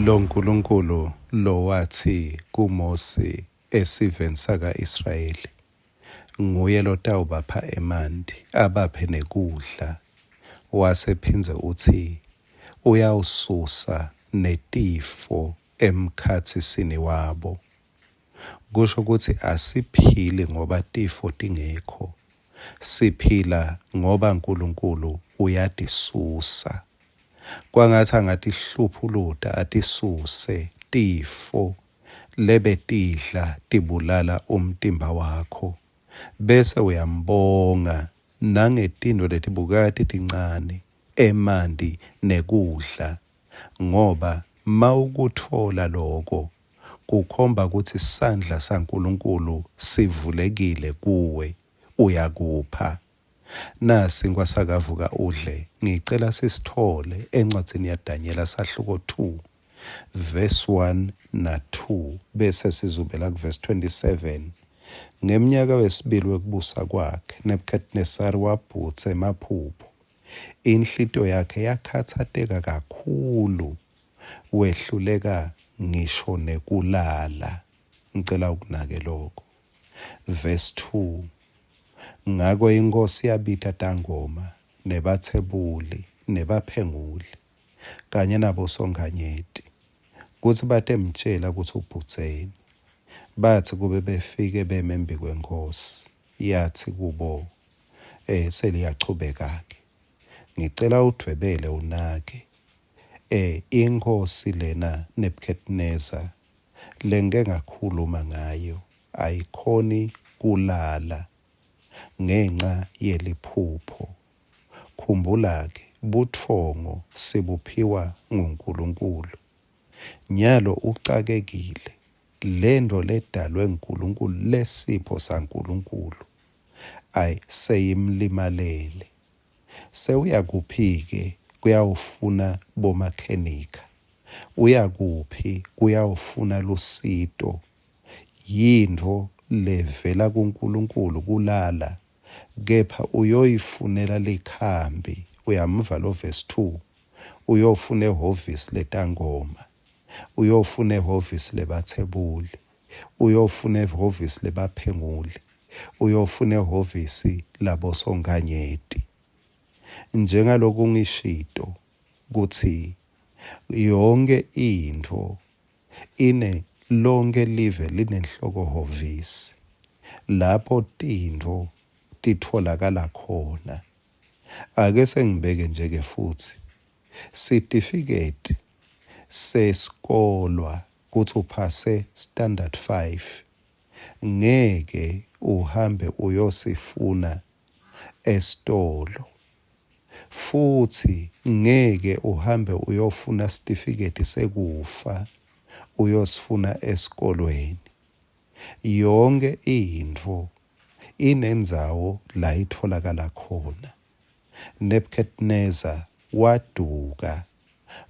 LoNkulunkulu lowatsi kuMosi esiveni saka-Israyeli, nguye lotawubapha emanti, abaphe nekudla, wase phindze utsi uyawususa netifo emkhatsisini wabo. Kusho kutsi asiphili ngoba tifo tingekho, siphila ngoba Nkulunkulu uyatisusa. Kwangatsi angatihluphuluta atisuse tifo lebetidla tibulala umtimba wakho, bese uyambonga nangetintfo letibukeka titincane, emanti nekudla, ngoba mawukutfola loko kukhomba kutsi sandla saNkulunkulu sivulekile kuwe, uyakupha. Nasinkwa sakavuka udle, ngicela sisitfole encwadzini yaDanyela sahluko 2 verse 1 na 2 bese sizubela kuverse 27. Ngemnyaka wesibili wekubusa kwakhe, Nebukhadnezari wabhutsa emaphupho. Inhlitiyo yakhe yakhatsateka kakhulu, wehluleka ngisho nekulala. Ngicela ukunake lokho. Verse 2. Ngako inkhosi yabita tangoma, nebatsebuli, nebaphenguli, kanye nabosonkhanyeti, kutsi batemtjela kutsi ubhudzeni. Batsi kube befike beme embikwenkhosi, yatsi kubo, Eh, seliyachubeka-ke. Ngicela udvwebele unake. Eh, inkhosi lena Nebuchadnezzar lengike ngakhuluma ngayo ayikhoni kulala ngenca yeliphupho. Khumbula-ke, butfongo sibuphiwa nguNkulunkulu. Nyalo ucakekile, lentfo ledalwe nguNkulunkulu, lesipho saNkulunkulu, ayi seyimlimalele. Sewuyakuphi-ke kuyawufuna bomakhenikha? Uyakuphi kuyawufuna lusito? Yintfo levela kuNkulunkulu kulala, kepha uyoyifunela likhambi. Uyamva lo verse 2? Uyofuna ehhovisi letangoma, uyofuna ehhovisi lebatsebuli, uyofuna ehhovisi lebaphenguli, uyofuna ehhovisi labosonkhanyeti. Njengaloku ngishito kutsi yonkhe intfo ine lonkhe live linenhlokohhovisi lapho tintfo titfolakala khona. Ake sengibeke nje-ke futsi sitifiketi sesikolwa kutsi uphase standard 5 ngeke uhambe uyosifuna esitolo futsi ngeke uhambe uyofuna sitifiketi sekufa uyosifuna esikolweni. Yonkhe intfo inendzawo la itfolakala khona. Nebuchadnezzar waduka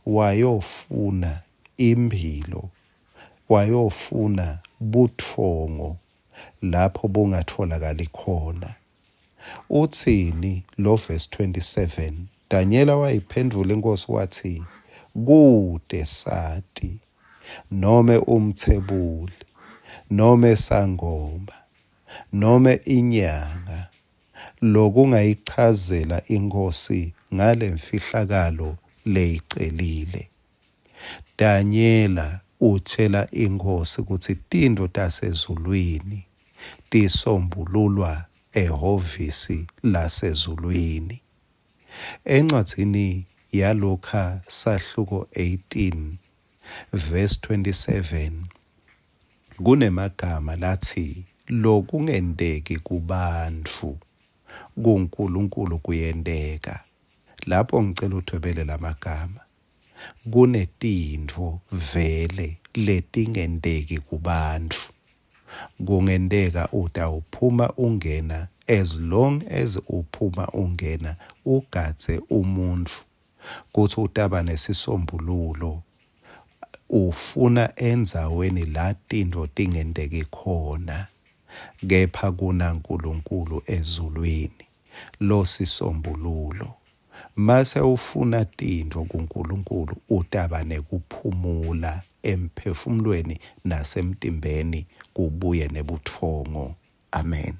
wayofuna imphilo, wayofuna butfongo lapho bungatfolakali khona. Utsini lo verse 27? Danyela wayiphendvula inkhosi watsi, Kute sati nome umtsebuli nome sangoma nome inyanga lokungayichazela inkhosi ngalemfihlakalo leyicelile. Danyela utjela inkhosi kutsi tintfo tasezulwini tisombululwa ehhovisi lasezulwini. Encwadzini yaLukha sahluko 18 verse 27 kunemagama latsi lokungenteki kubantfu kuNkulunkulu kuyenteka. Lapho ngicela udvwebele lamagama. Kunetintfo vele letingenteki kubantfu. Kungenteka utawuphuma ungena as long as uphuma ungena ugadze umuntfu kutsi utaba nesisombululo ufuna endzaweni la tintfo tingenteki khona kepha kunaNkulunkulu ezulwini losisombululo. Mase ufuna tintfo kuNkulunkulu utaba nekuphumula emphefumulweni nasemtimbeni kubuye nebutfongo. Amen.